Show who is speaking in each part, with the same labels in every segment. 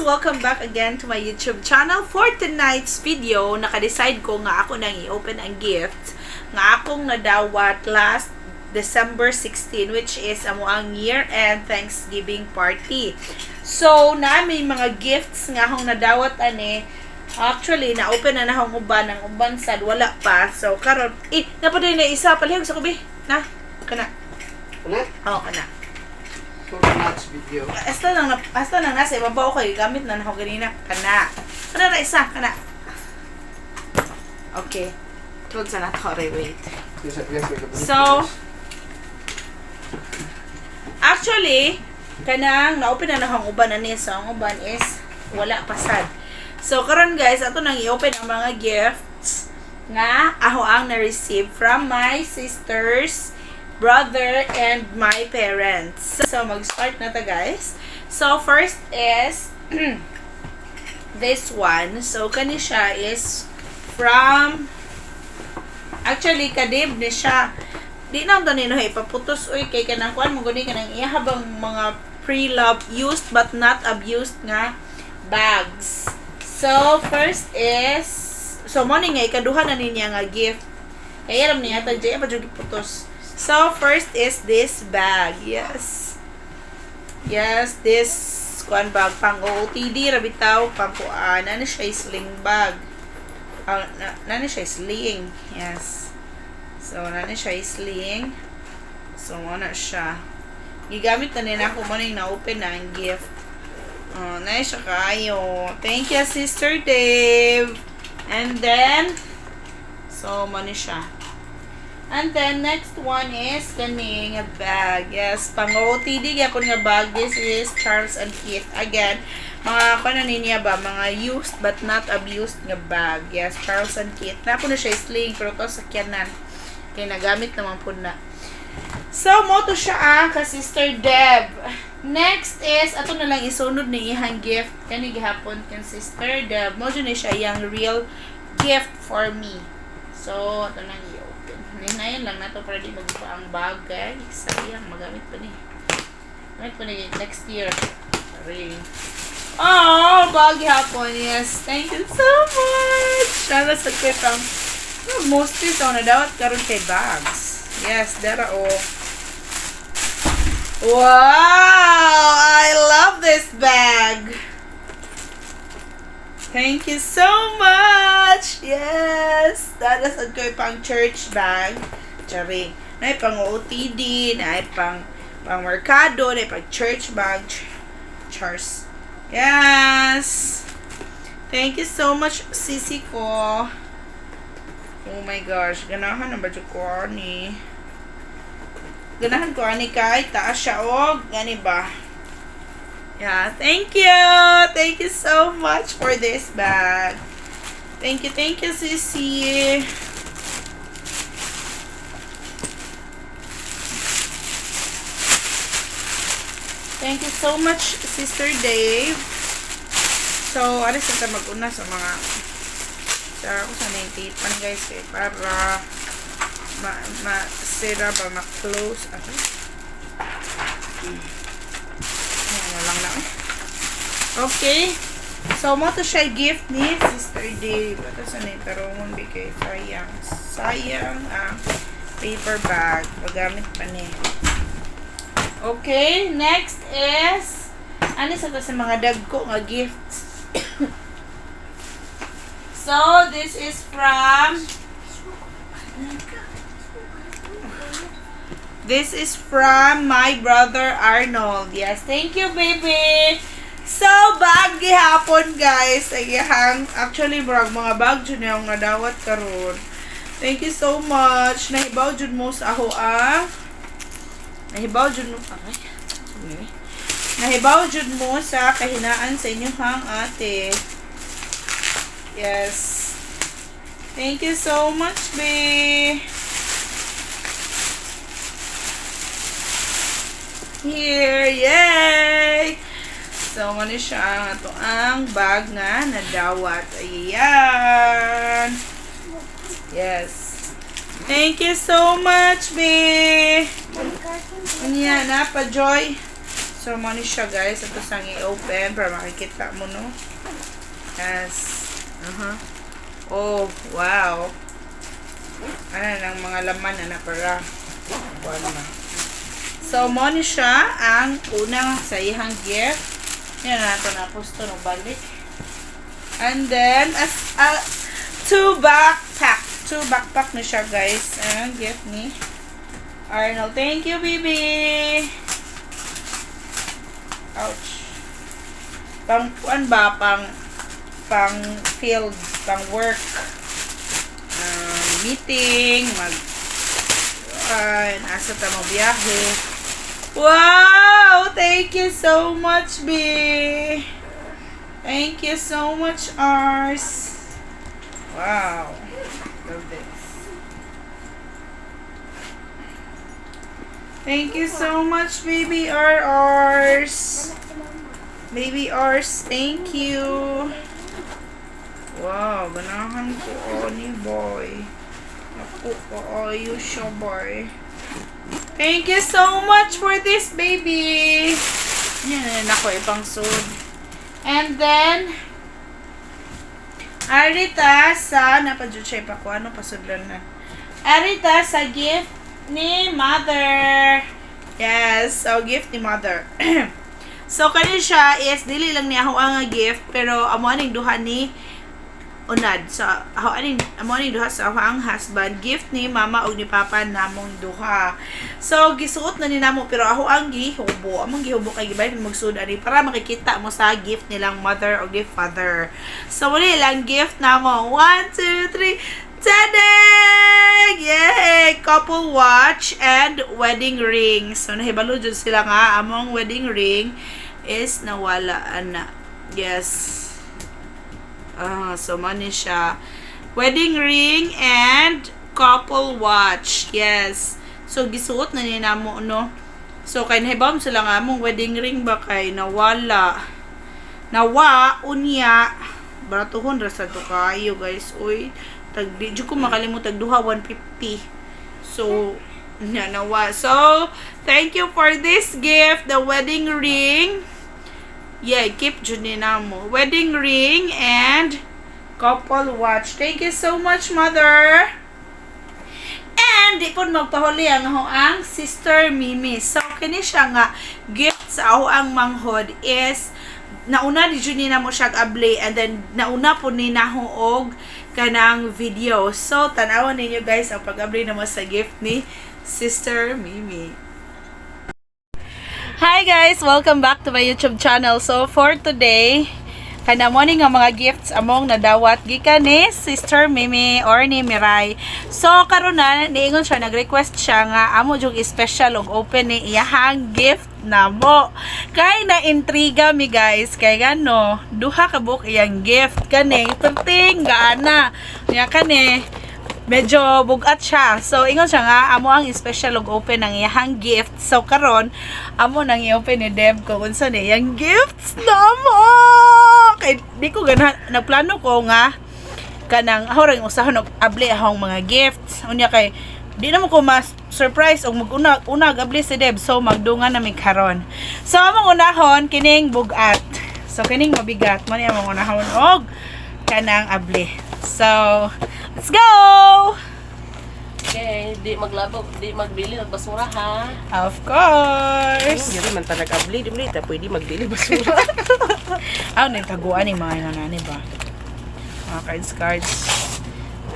Speaker 1: Welcome back again to my YouTube channel. For tonight's video, naka-decide ko nga ako nang i-open ang gift nga akong nadawat last December 16, which is amo ang year-end Thanksgiving party. So, na may mga gifts nga akong nadawat ani. Actually, na-open na na akong uban. Ang uban sad wala pa. So, karon eh, napaday na isa. Palihog sa kubi. Na, kana.
Speaker 2: Ano?
Speaker 1: Oo, kana.
Speaker 2: For tonight's video.
Speaker 1: Hasta lang nasa ibabaw ko gamit na ako ganina. Kana. Kana na isa, kana. Okay. Tulad sa nato, wait. So, actually, kanang na-open na akong uban ani. So, ang uban is wala pa sad. So, karon guys, ato nang i-open ang mga gifts nga ako ang na-receive from my sisters, brother, and my parents. So, mag-start na ta, guys. So, first is this one. So, kani siya is from, actually, kadib ni siya. Di na ito nino ipaputos, uy, kay kanang kuan mo guni kanang iya habang mga pre-loved, used but not abused nga bags. So, first is, so, mo ni nga ikaduha na niya nga gift. Kaya alam niya ata, jay pa jud giputos. So, first is this bag. Yes. Yes, this kuan bag pang OOTD ra bitaw, pang kuan. Ano siya, sling bag. Na siya sling. Yes. So, na siya sling. So, ano siya. Gigamit na nila ako mo ning na-open na ang gift. Oh, nice siya kayo. Thank you, Sister Dave. And then, so, mo ni siya. And then, next one is kaning bag. Yes, pang OOTD gyapon nga bag. This is Charles and Keith. Again, mga kuno niya ba, mga used but not abused nga bag. Yes, Charles and Keith. Na po na siya sling, pero to sa sakyanan. Kaya nagamit naman po na. So, mo to siya ah, ka Sister Deb. Next is, ato na lang isunod ni ihang gift. Kani gihapon kan Sister Deb. Mo ni siya iyang real gift for me. So, ato nang i-open. Hinayan lang nato para di magpa ang bag, guys. Sayang, magamit pa ni. Gamit pa ni next year. Sorry. Oh, bag hapon. Yes, thank you so much. Sana sa ko pang mostly sa nadawat karon kay bags. Yes, dara oh. Wow! I love this bag. Thank you so much! Yes! Dara sa ko pang church bag. Charing. Naay pang OOTD, naay pang pang merkado, naay pang church bag. Chars. Yes! Thank you so much, sisi ko. Oh my gosh. Ganahan na ba dyan ko, ani? Ganahan ko, ani kay taas siya, og. Gani ba? Yeah, thank you! Thank you so much for this bag. Thank you, sisi. Thank you so much, Sister Dave. So, alis na tayo mag-una sa mga sa ako sa naitipan, guys, eh, para ma-sira ba, ma-close. Okay. Ayan na lang na. Eh. Okay. So, mo to siya gift ni Sister Dave. Ito sa naitarungon, bigay. Sayang. Sayang ang paper bag. Magamit pa ni. Okay, next is, ano sa to sa mga dagko nga gifts. So, this is from my brother Arnold. Yes, thank you, baby. So, bag gihapon, guys. Ayahang, actually, brag, mga bag jud yung nadawat karon. Thank you so much. Nahibaw jud mo sa ako ah. Nahibaw jud mo. Ay, sorry. Nahibaw jud mo sa kahinaan sa inyong ate. Yes. Thank you so much, babe. Here, yay! So, ano siya ang ato ang bag nga nadawat. Ayan. Yes. Thank you so much, babe. Unya na pa, Joy. So, mo ni siya, guys. Ito sang i-open para makikita mo, no? Yes. Oh, wow. Ano nang mga laman na para kuan na. So, mo ni siya ang unang sa iyang gift. Yan na ito na posto no balik. And then, as two backpack. Two backpack na siya, guys. Ayan, gift ni Arnold. Thank you, baby. Ouch. Pang, kuan ba? Pang field, pang work. Meeting, mag, kuan, asa ta mo biyahe. Wow! Thank you so much, B. Thank you so much, Ars. Wow. Love this. Thank you so much, baby RRs. Baby Ars, thank you. Wow, ganahan ko ani boy. Ako kaayo siya, boy. Thank you so much for this, baby. Yan, ako ipang sud. And then, arita sa, napadyo siya ipako, ano, pasudlan na. Arita sa gift ni mother. Yes, so gift ni mother. So, kani siya is, dili lang niya ako ang gift, pero amo aning duha ni unad. So, ako aning, amo aning duha sa ako ang husband. Gift ni mama og ni papa namong duha. So, gisuot na ni namo, pero ako ang gihubo. Among gihubo kay gibay magsud ani para makikita mo sa gift nilang mother o gift father. So, muli lang gift namo. One, two, three. Tadang! Yay! Couple watch and wedding ring. So, nahibalo dyan sila nga. Among wedding ring is nawala ana. Yes. Ah, so money siya. Wedding ring and couple watch. Yes. So gisuot na ni namo, no. So kay nahibawom sila nga among wedding ring ba kay nawala. Nawa unya baratuhon ra sa to kaayo, guys. Uy, tag di jud ko makalimot, tag duha 150. So nya nawa. So thank you for this gift, the wedding ring. Yeah, keep jud ni namo. Wedding ring and couple watch. Thank you so much, mother. And di po magpahuli ang ang sister Mimi. So kini siya nga gift sa ako ang manghod is nauna ni jud ni namo siya abli and then nauna po ni naho og kanang video. So tan-awon ninyo, guys, ang pag-abli namo sa gift ni Sister Mimi. Hi guys! Welcome back to my YouTube channel. So for today, kana mo ni nga mga gifts among nadawat gikan ni Sister Mimi or ni Miray. So karon na niingon siya, nag-request siya nga amo jung special og open ni iyahang gift namo. Kay na intriga mi, guys, kay gano duha ka buok iyang gift kani perting gaana. Nya kani medyo bugat siya. So, ingon siya nga, amo ang special og open ng iyahang gift. So, karon amo nang i-open ni Deb kung unsa ni iyang gifts namo. Kay di ko ganahan, nagplano ko nga kanang ako ra yung usahon og abli akong mga gifts. Unya kay di naman ko mas surprise og mag-una una abli si Deb. So, magdungan na mi karon. So, among unahon kining bugat. So, kining mabigat mo ni among unahon og kanang abli. So, let's go!
Speaker 3: Okay, di maglabog, di magbili, magbasura ha.
Speaker 1: Of course!
Speaker 4: Dili man ta nag-abli, di mo ta pwede magbili basura.
Speaker 1: Ah, nagtaguan ni mga nanani ba? Mga cards, cards.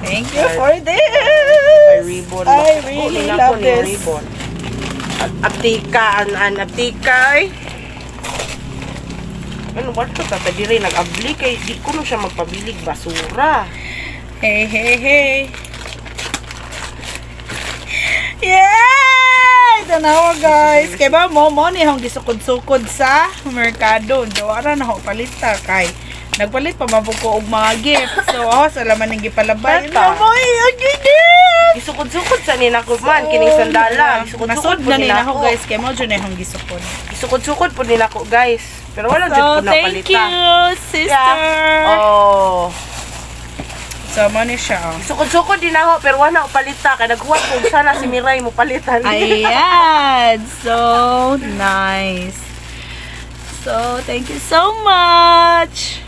Speaker 1: Thank you for this!
Speaker 4: May ribbon.
Speaker 1: I really
Speaker 4: Oo,
Speaker 1: love
Speaker 4: nako ni
Speaker 1: this.
Speaker 4: Ribbon. Aptika, an aptika ay. Ano ba ito? Tata diri nag-abli kay di ko no siya magpabilig basura.
Speaker 1: Hey, hey, hey! Yay! Tanawa, guys! Kay ba mo, mo ni akong gisukod-sukod sa merkado. Jawara na ako palita kay nagpalit pa man po ko og mga gift. So, ako sa laman ng gipalabay.
Speaker 4: Tata.
Speaker 1: Mo, ang gift!
Speaker 4: Gisukod-sukod sa ni nako man kining sandala. Gisukod-sukod
Speaker 1: Nasod
Speaker 4: po
Speaker 1: na
Speaker 4: ni
Speaker 1: ni nako,
Speaker 4: nako.
Speaker 1: guys. Kay mo dyan na akong gisukod.
Speaker 4: Gisukod-sukod po ni nako, guys. Pero wala jud
Speaker 1: So,
Speaker 4: po
Speaker 1: thank
Speaker 4: napalita.
Speaker 1: you, sister.
Speaker 4: Oh.
Speaker 1: So, mo ni siya. Oh.
Speaker 4: Sukod-sukod din ako, pero wala ko palita. Kaya naghuwat ko, sana si Miray mo palitan.
Speaker 1: Ayan. So nice. So, thank you so much.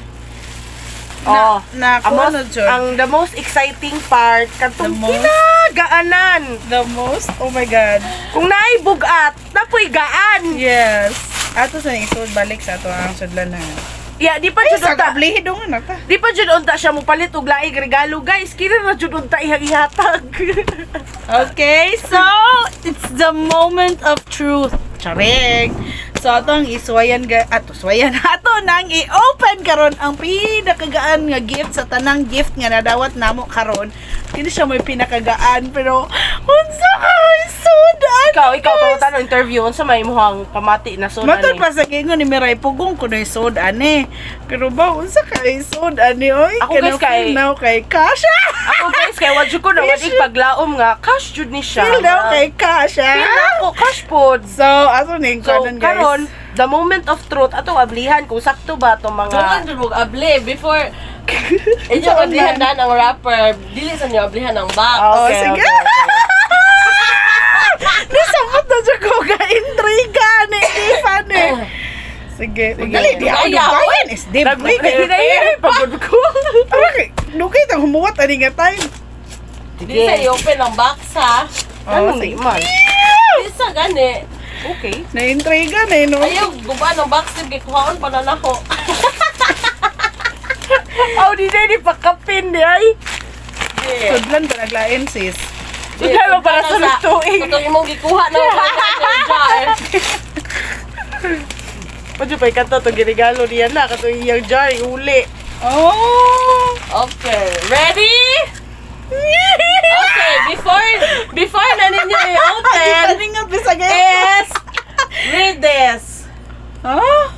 Speaker 4: Oh,
Speaker 1: Na,
Speaker 4: ang
Speaker 1: na,
Speaker 4: most,
Speaker 1: ano, Jud?
Speaker 4: ang the most exciting part
Speaker 1: The
Speaker 4: katong
Speaker 1: most-
Speaker 4: kinagaanan.
Speaker 1: The most? Oh my God.
Speaker 4: Kung naay bugat, napoy gaan.
Speaker 1: Yes. Ato sa isod balik sa ato ang sudlan na.
Speaker 4: Ya, di pa
Speaker 1: Ay,
Speaker 4: jud
Speaker 1: sa
Speaker 4: unta.
Speaker 1: kablihi dungan na ta.
Speaker 4: Di pa jud unta siya mo palit og laing regalo, guys. Kini ra jud unta iyang ihatag.
Speaker 1: Okay, so it's the moment of truth. Charing. So ato ang iswayan ga ato swayan ato nang i-open karon ang pinakagaan nga gift sa tanang gift nga nadawat namo karon. Kini siya may pinakagaan pero unsa kay sudan.
Speaker 4: Ikaw, ikaw pangutan interview unsa may imong pamati na sud
Speaker 1: Matod
Speaker 4: ani?
Speaker 1: pa sa gingon ni Miray pugong kunoy sud ani. Pero ba unsa kay sud ani oy?
Speaker 4: Ako, guys,
Speaker 1: Kana feel now kay cash.
Speaker 4: Ako guys, kay wa jud ko na wad paglaom nga cash jud ni siya.
Speaker 1: Feel now kay cash.
Speaker 4: Feel na ako cash pod.
Speaker 1: So ato ning
Speaker 4: So
Speaker 1: karon guys.
Speaker 4: karon, the moment of truth ato ablihan kung sakto ba to mga
Speaker 3: Dungan jud mo abli before inyo
Speaker 1: Saan
Speaker 3: ablihan
Speaker 1: man?
Speaker 3: dan ang wrapper, dili sa inyo ablihan ang box.
Speaker 1: Oh,
Speaker 4: Okay,
Speaker 1: sige.
Speaker 4: okay,
Speaker 1: Nasabot na siya ko ka-intriga ni Tiffany. Sige. Dali, di ako
Speaker 3: Kaya,
Speaker 1: dugayan. Is di
Speaker 4: Naghinay pagod ko.
Speaker 1: Okay, dugay tang humuwat ani nga time.
Speaker 3: Dili sa i-open ang box ha.
Speaker 1: Oh,
Speaker 4: Ano
Speaker 1: sige.
Speaker 4: man?
Speaker 3: Dili sa gani.
Speaker 4: Okay.
Speaker 1: Na-intriga na eh, no?
Speaker 3: Ayaw guba ng box kay kuhaon pa na nako.
Speaker 4: Aw di na ni pakapin di ay.
Speaker 1: Sudlan pa naglain, sis.
Speaker 4: Sudlan mo para sa tuig.
Speaker 3: Katong imong gikuha na ang jar.
Speaker 4: Padyo pa kanto to giregalo niya na kato iyang jar uli.
Speaker 1: Oh!
Speaker 3: Okay, ready? Okay, before before na ninyo i-open
Speaker 1: Paningat bisag
Speaker 3: is read this.
Speaker 1: Huh?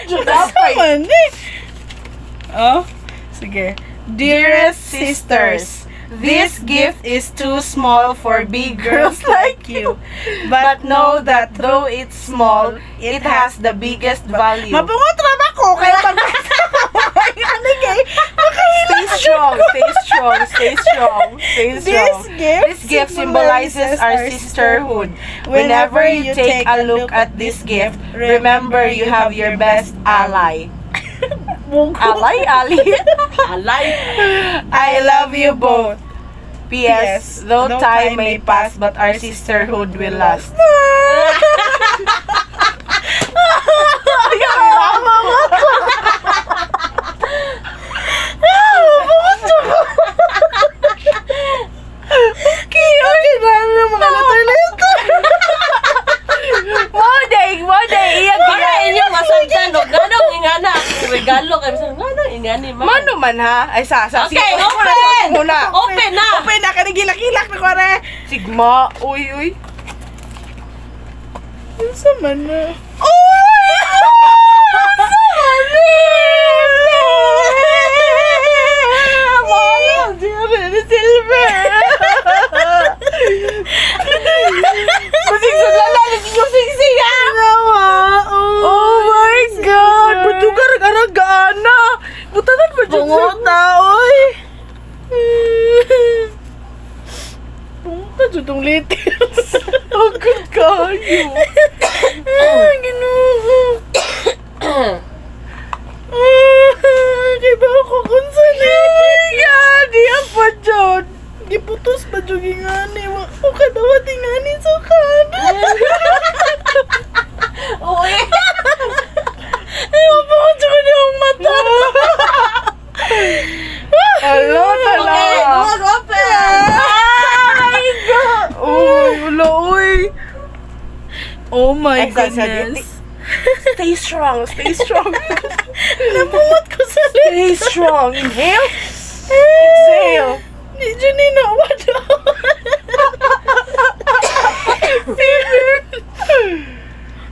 Speaker 4: Dapat.
Speaker 1: Man eh. Oh, sige. Dearest sisters, this gift is too small for big girls like you. But know that
Speaker 4: though it's small, it has the biggest value.
Speaker 1: Mapungot ra ba ko kaya pag ano kay makahila
Speaker 4: Stay strong, stay strong, stay strong, stay
Speaker 1: This
Speaker 4: strong.
Speaker 1: gift,
Speaker 4: This gift symbolizes our sisterhood. Whenever you take a look at this gift, remember you have your best ally. Ally, Ali.
Speaker 3: Alay.
Speaker 4: I love you both. P.S. Though time may pass, but our sisterhood will last.
Speaker 1: Okay, okay na na mga letter-letter.
Speaker 4: Mo day, iyang
Speaker 3: Para inyo masagdan og nganong ingana akong regalo kay bisan nganong ingani man.
Speaker 4: Mano man ha? Ay, sa.
Speaker 3: Okay,
Speaker 4: Sige,
Speaker 3: open!
Speaker 4: Muna.
Speaker 3: Open na.
Speaker 1: Open na kanigilak-ilak na ko re.
Speaker 4: Sigma. Uy, uy.
Speaker 1: Unsa man na? Oy! Unsa man ni?
Speaker 4: Mahal, di silver. Masig sa lalalig yung singsing ah. Oh my God! Butugar ang aragana! Butanan pa dyan sa...
Speaker 1: Bungota, oy! Bungota dyan tong litis.
Speaker 4: Agad kayo.
Speaker 1: Ah, Ginoo. Ah, kay ba ako kung saan eh.
Speaker 4: Oh my God! Diyan pa dyan!
Speaker 1: Giputos pa dyan yung ngani. Wa ko kadawat yung ngani sa kan.
Speaker 3: Uy.
Speaker 1: Ay, mapungot dyan ko niyang mata.
Speaker 4: Alo, tala!
Speaker 3: Okay, go open.
Speaker 4: Ah, my God! Uy, ulo, uy!
Speaker 1: Oh my
Speaker 4: Ay, sa-
Speaker 1: goodness.
Speaker 4: Stay strong, stay strong.
Speaker 1: Napungot ko sa
Speaker 4: Stay
Speaker 1: lips.
Speaker 4: strong. Inhale, exhale.
Speaker 1: Di dyan ni nawad.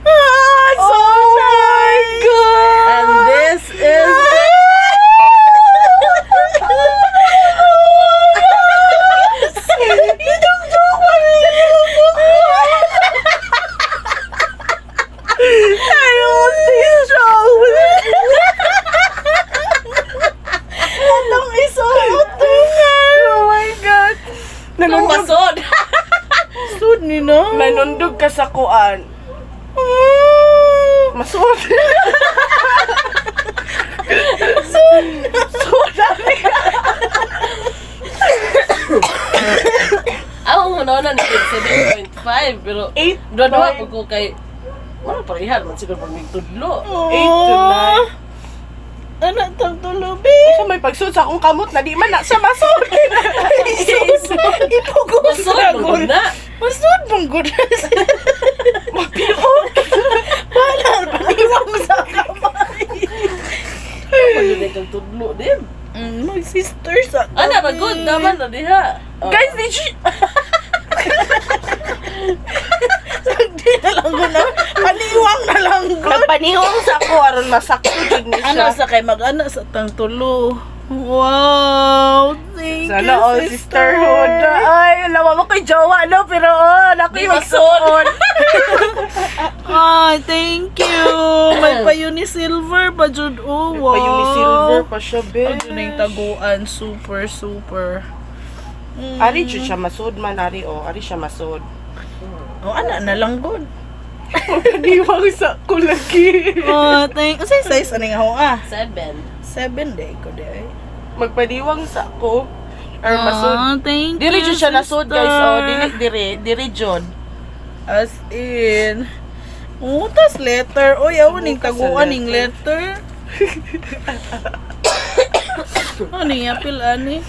Speaker 1: Ah, so
Speaker 4: Oh my
Speaker 1: nice.
Speaker 4: God!
Speaker 3: And this is
Speaker 4: Tayo, stay strong.
Speaker 1: Atong isuot.
Speaker 4: Oh my God. Nanundog,
Speaker 3: Masod.
Speaker 1: Sud ni no.
Speaker 4: nanundog ka sa kuan.
Speaker 1: Oh.
Speaker 4: Masuot. Suot. Suot.
Speaker 3: Ako muna na ni 7.5 pero
Speaker 4: 8.
Speaker 3: duha-duha po ko kay wala parehan man siguro pag tudlo.
Speaker 4: 8 to 9.
Speaker 1: Ano tong tulubi?
Speaker 4: Sa may pagsuot sa akong kamot na di man na siya masuot.
Speaker 1: Ipugos
Speaker 3: Masud
Speaker 1: na
Speaker 3: mo
Speaker 1: gud.
Speaker 3: na.
Speaker 1: Masud mong gud. Mapiok. Bahala, paniwang sa kamay.
Speaker 3: Ako yun ay kang tudlo din.
Speaker 1: My sister sa
Speaker 3: Ana ba good naman na diha. Oh.
Speaker 4: Guys, did you
Speaker 1: Di na lang ko na. Paniwang na lang ko.
Speaker 4: Nagpanihong sa ako aron masakto jud ni
Speaker 1: Ano
Speaker 4: siya.
Speaker 1: sa kay mag-ana sa tang tulo. Wow! Thank
Speaker 4: Sana
Speaker 1: you,
Speaker 4: all
Speaker 1: sister.
Speaker 4: sisterhood. Ay, alam mo ko'y jowa, no? Pero, oh, nako'y
Speaker 3: Di
Speaker 4: magsuot.
Speaker 1: Ay, thank you. May pa silver pa jud. Oh, wow.
Speaker 4: May pa silver pa siya, bitch.
Speaker 1: Ang na yung taguan. Super, super.
Speaker 4: Ari jud siya masud man, ari oh, ari siya masud.
Speaker 1: Oh, ana na lang good.
Speaker 4: Paniwang sa ko lagi.
Speaker 1: Oh, thank. Unsay size aning ako ah?
Speaker 3: 7.
Speaker 1: 7 day ko day.
Speaker 4: Magpaniwang sa ko. Or masud.
Speaker 1: Ah, thank
Speaker 4: Diri
Speaker 1: you,
Speaker 4: jud siya nasud, guys. Oh,
Speaker 1: sister.
Speaker 4: dili diri, diri jud.
Speaker 1: As in. Oh, tas letter. Oy, awan ning
Speaker 4: Tas
Speaker 1: taguan ning letter. Ano yung apil ani?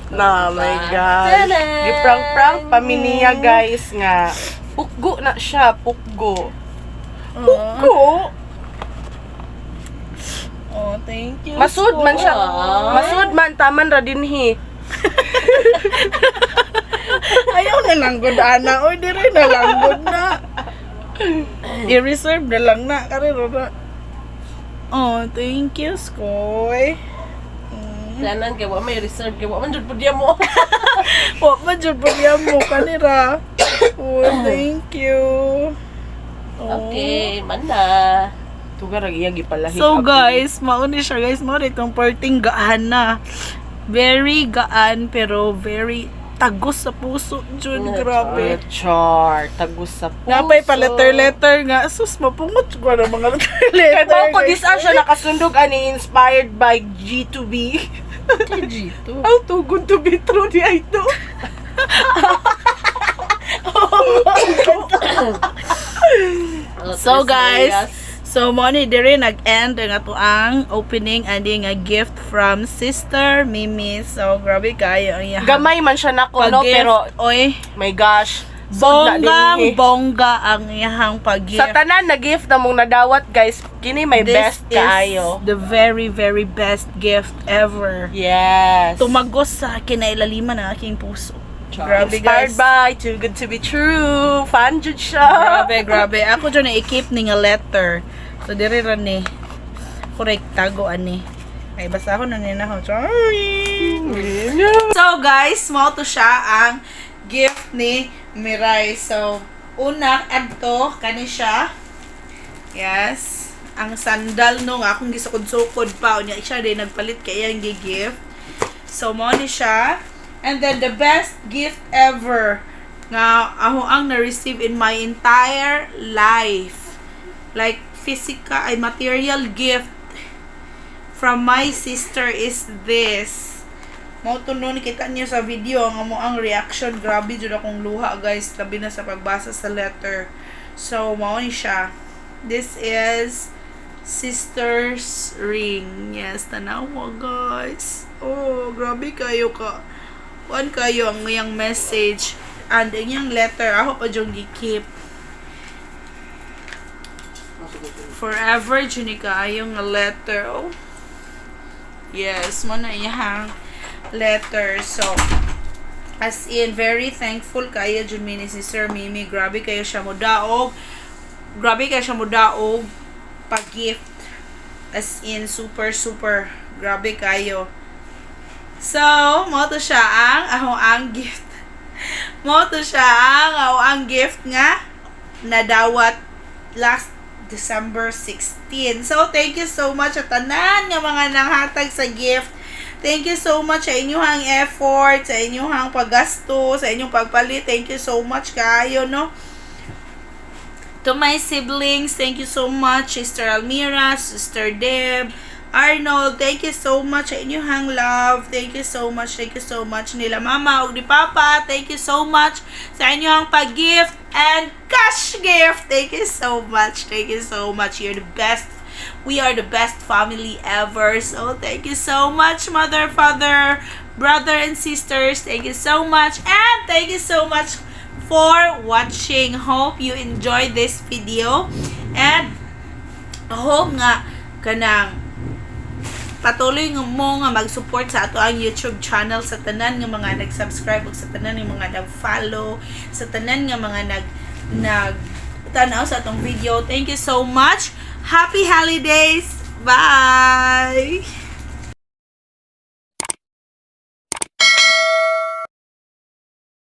Speaker 4: Na, my God.
Speaker 3: Tanan!
Speaker 4: Di prank-prank pa mi niya, guys, nga. Pukgo na siya, pukgo. Pukgo?
Speaker 1: Oh, thank you.
Speaker 4: Masud man siya.
Speaker 3: Ay.
Speaker 4: Masud man, taman ra dinhi.
Speaker 1: Ayaw na lang gud ana. Oy, dire na lang gud na. I-reserve na lang na kare na. Oh, thank you, Skoy.
Speaker 3: Tanan kay wa may reserve kay wa man jud pud mo.
Speaker 1: Wa pa jud mo kanira. Oh, thank you. Oh.
Speaker 3: Okay, man na.
Speaker 4: Tugar ang iyang gipalahi.
Speaker 1: So guys, mauni siya guys, mao itong parting gaan na. Very gaan pero very tagos sa puso jud, grabe.
Speaker 4: Char, tagos sa puso.
Speaker 1: Napay pa letter letter nga sus mapungot ko ng mga letter letter.
Speaker 4: Kay ba ko this siya nakasundog ani inspired by G2B.
Speaker 1: G2.
Speaker 4: How too good to be true di ay to.
Speaker 3: Oh,
Speaker 1: So
Speaker 3: Tres
Speaker 1: guys,
Speaker 3: Marias.
Speaker 1: so mo ni dire nag-end ang ato ang opening ani nga gift from Sister Mimi. So grabe kayo ang iyang
Speaker 4: Gamay man siya nako no
Speaker 1: pag-gift.
Speaker 4: pero
Speaker 1: oy,
Speaker 4: my gosh. sud na
Speaker 1: bonggang
Speaker 4: dinhi.
Speaker 1: bongga ang iyang pag-gift.
Speaker 4: Sa tanan na gift na mong nadawat guys, kini may
Speaker 1: This
Speaker 4: best
Speaker 1: is
Speaker 4: kaayo.
Speaker 1: the very very best gift ever.
Speaker 4: Yes.
Speaker 1: Tumagos sa kinailaliman ng aking puso. Grabe
Speaker 4: Inspired
Speaker 1: guys.
Speaker 4: by Too Good to Be True. Fan jud siya.
Speaker 1: Grabe, grabe. Ako dyan na-keep ni nga letter. So, dire ra ni. Correct, tago ani. Ay, basta ako na nina ko. Sorry. So, guys, mao to siya ang gift ni Mirai. So, una, adto, kani siya. Yes. Ang sandal no nga, akong gisukod-sukod pa. Unya, siya din nagpalit kay iyang gigift. So, mao ni siya. And then, the best gift ever nga ako ang na-receive in my entire life. Like, physical, ay material gift from my sister is this. Mao to no, nakita niyo sa video ang amo ang reaction. Grabe jud akong luha guys, labi na sa pagbasa sa letter. So mao ni siya. This is sister's ring. Yes, tanaw mo guys. Oh, grabe kayo ka. Kuan kayo ang iyang message and ang iyang letter ako pa jud gi-keep. Forever jud ni kaayo nga letter. Oh. Yes, mo na iyang letter. So, as in, very thankful kayo jud mi ni Sister Mimi. Grabe kayo siya mo daog. Grabe kayo siya mo daog pag-gift. As in, super, super. Grabe kayo. So, mo to siya ang ako ang gift. Mo to siya ang ako ang gift nga nadawat last December 16. So, thank you so much sa tanan nga mga nanghatag sa gift. Thank you so much sa inyong effort, sa inyong paggasto, sa inyong pagpalit. Thank you so much kayo, no? To my siblings, thank you so much. Sister Almira, Sister Deb, Arnold, thank you so much sa inyong love. Thank you so much, thank you so much. Nila Mama ug ni Papa, thank you so much sa inyong pag-gift and cash gift. Thank you so much. Thank you so much. You're the best. We are the best family ever. So thank you so much, mother, father, brother, and sisters. Thank you so much. And thank you so much for watching. Hope you enjoyed this video. And hope nga kanang patuloy nga mo nga mag-support sa atoang YouTube channel, sa tanan nga mga nag-subscribe ug sa tanan nga mga nag-follow, sa tanan nga mga nag tanaw sa atong video. Thank you so much. Happy holidays. Bye.